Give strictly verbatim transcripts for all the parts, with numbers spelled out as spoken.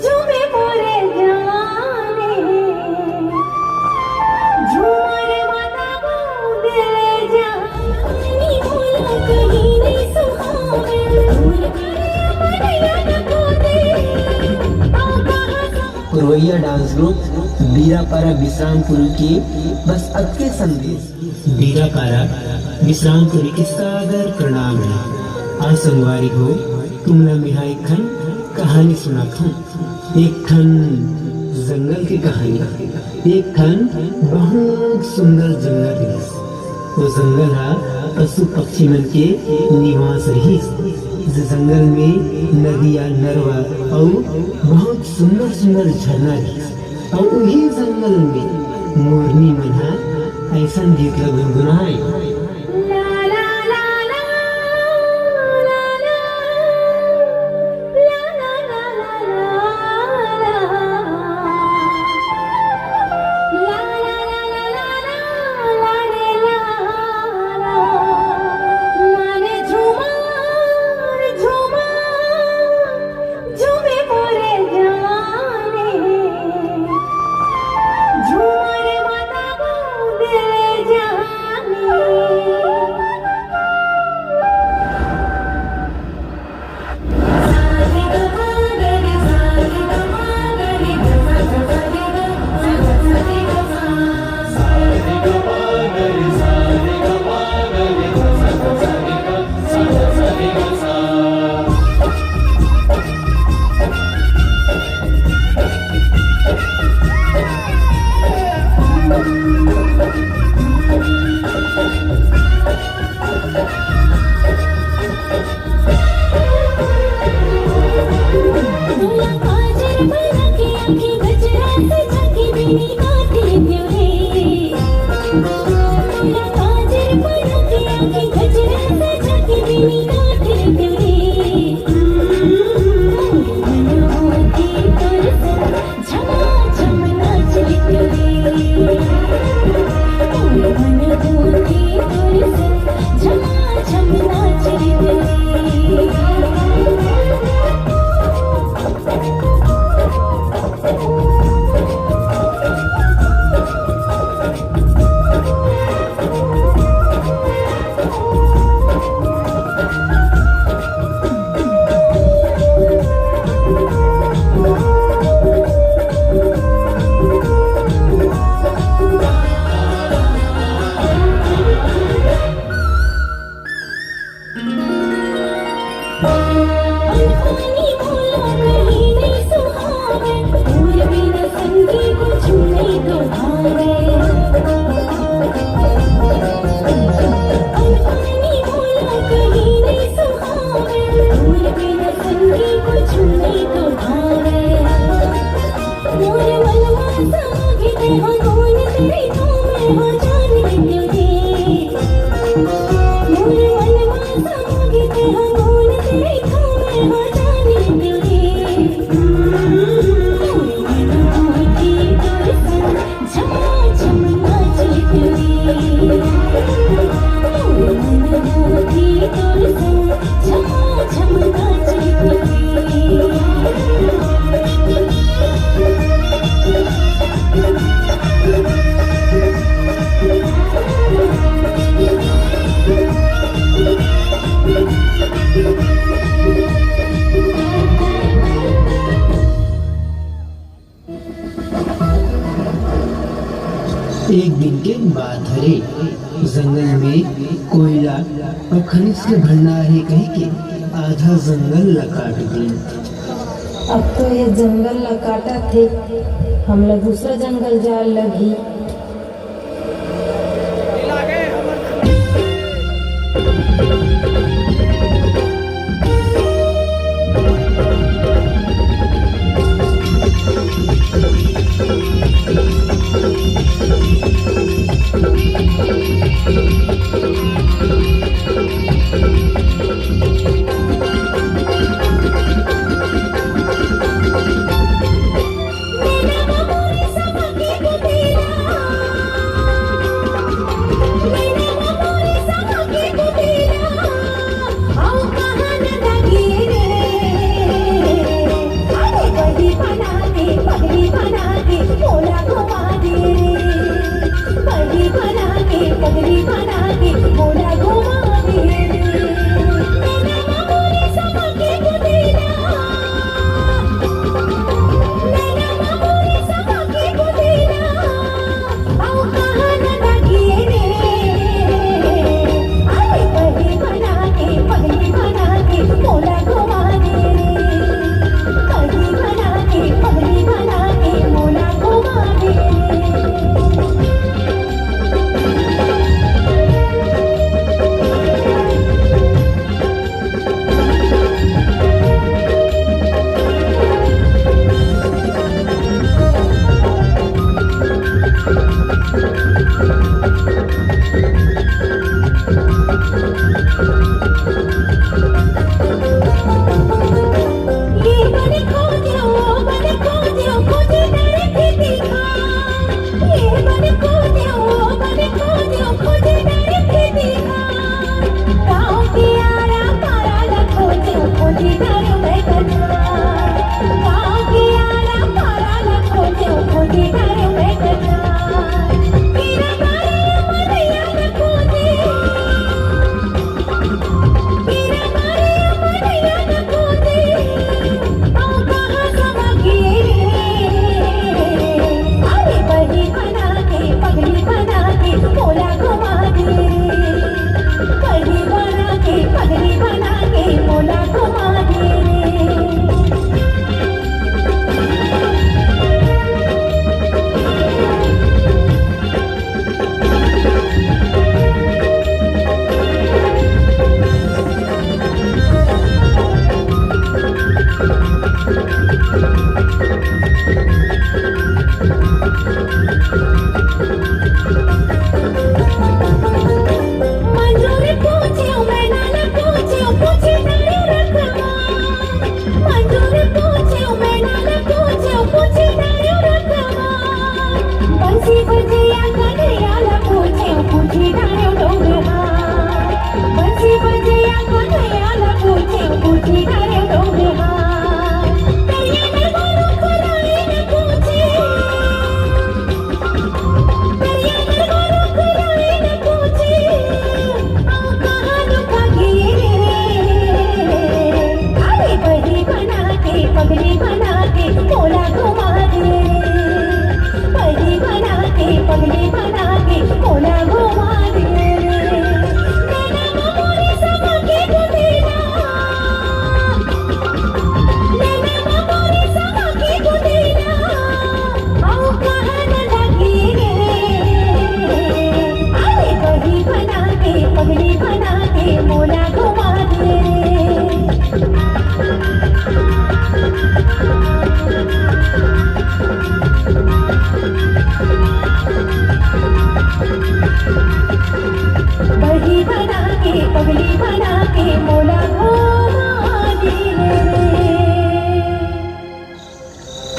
झूमे मोरे जाने, झूमर माता बूंद ले जानी, बोलो कहीं नहीं सुहावे, दूर करे मन याद को दे। पुरवैया डांस ग्रुप बीरापारा विश्रामपुर के बस अतके संदेश। बीरापारा विश्रामपुर के सादर प्रणाम हे। आ संगवारी हो, तुमला मेहा एक ठन कहानी सुनात हूँ। एक ठन जंगल के कहानी। एक ठन बहुत सुंदर जंगल रिहिस। वो जंगल हा पशु पक्षी मन के निवास रिहिस। जे जंगल में नदिया, नरवा अउ बहुत सुंदर सुंदर झरना रिहिस। अउ उही जंगल में मोरनी मन हा अइसन गीत ल गुनगुनाए। एक दिन के बात हरे, जंगल में कोयला अउ खनिज के भंडार हे कहिके आधा जंगल ला काट दिन। अब तो ये जंगल ला काटत हे, हमला दूसरा जंगल जाए लगही।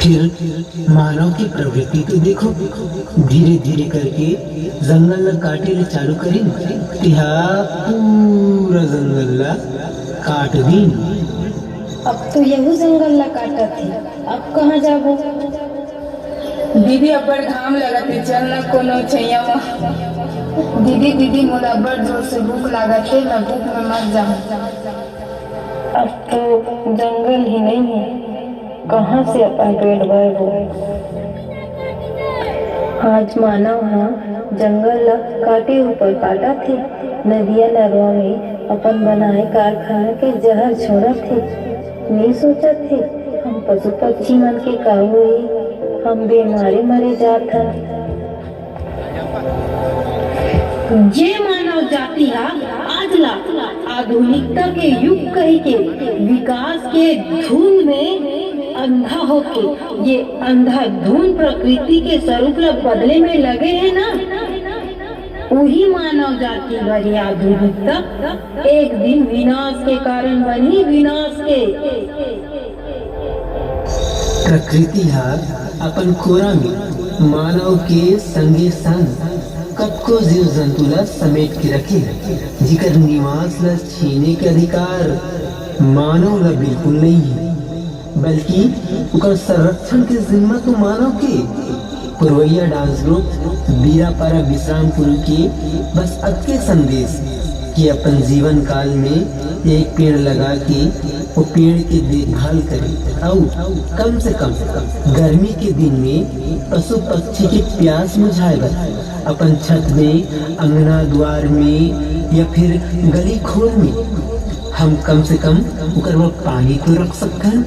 फिर मानव की प्रवृत्ति तो देखो, धीरे धीरे करके जंगल ला काटे ले चालू करिन, तिहा पूरा जंगल ला काट दीन। अब तो यहू जंगल ला काटत हे, अब कहाँ जाबो? दीदी, अब्बड़ घाम लगत हे, चल न कोनो छैया म। दीदी, दीदी, मोला अब्बड़ जोर से भूख लागत हे, मैं भूख में मर जाऊं। अब तो जंगल ही नहीं है, कहाँ से अपन पेट भरबो? आज मानव ह जंगल ला काटे ऊपर काटत हे, नदिया नरवा में अपन बनाए कारखाना के जहर छोड़त हे। नहीं सोचत हे हम पशु पक्षी मन के का होई, हम बेमारे मरे जात हन। जे मानव जाति ह आज ला आधुनिकता के युग कहि के विकास के धुन में अंधा होके ये अंधाधुन प्रकृति के स्वरूप ला बदले में लगे हे ना, उही मानव जाति बर ये आधुनिकता एक दिन विनाश के कारण बनही, विनाश के। प्रकृति ह अपन कोरा में मानव के संगे संग कतको जीव जंतु ला समेट के रखे हे, जिकर निवास ला छीने के अधिकार मानव ला बिल्कुल नहीं है, बल्कि ओकर संरक्षण के जिम्मा तो मानव के। पुरवैया डांस ग्रुप बीरापारा विश्रामपुर के बस अतके संदेश कि अपन जीवन काल में एक पेड़ लगा के वो पेड़ के देखभाल करे अउ कम से कम गर्मी के दिन में पशु पक्षी के प्यास बुझाए बर अपन छत में, अंगना द्वार में या फिर गली खोर में हम कम से कम ओकर बर पानी तो रख सकथन।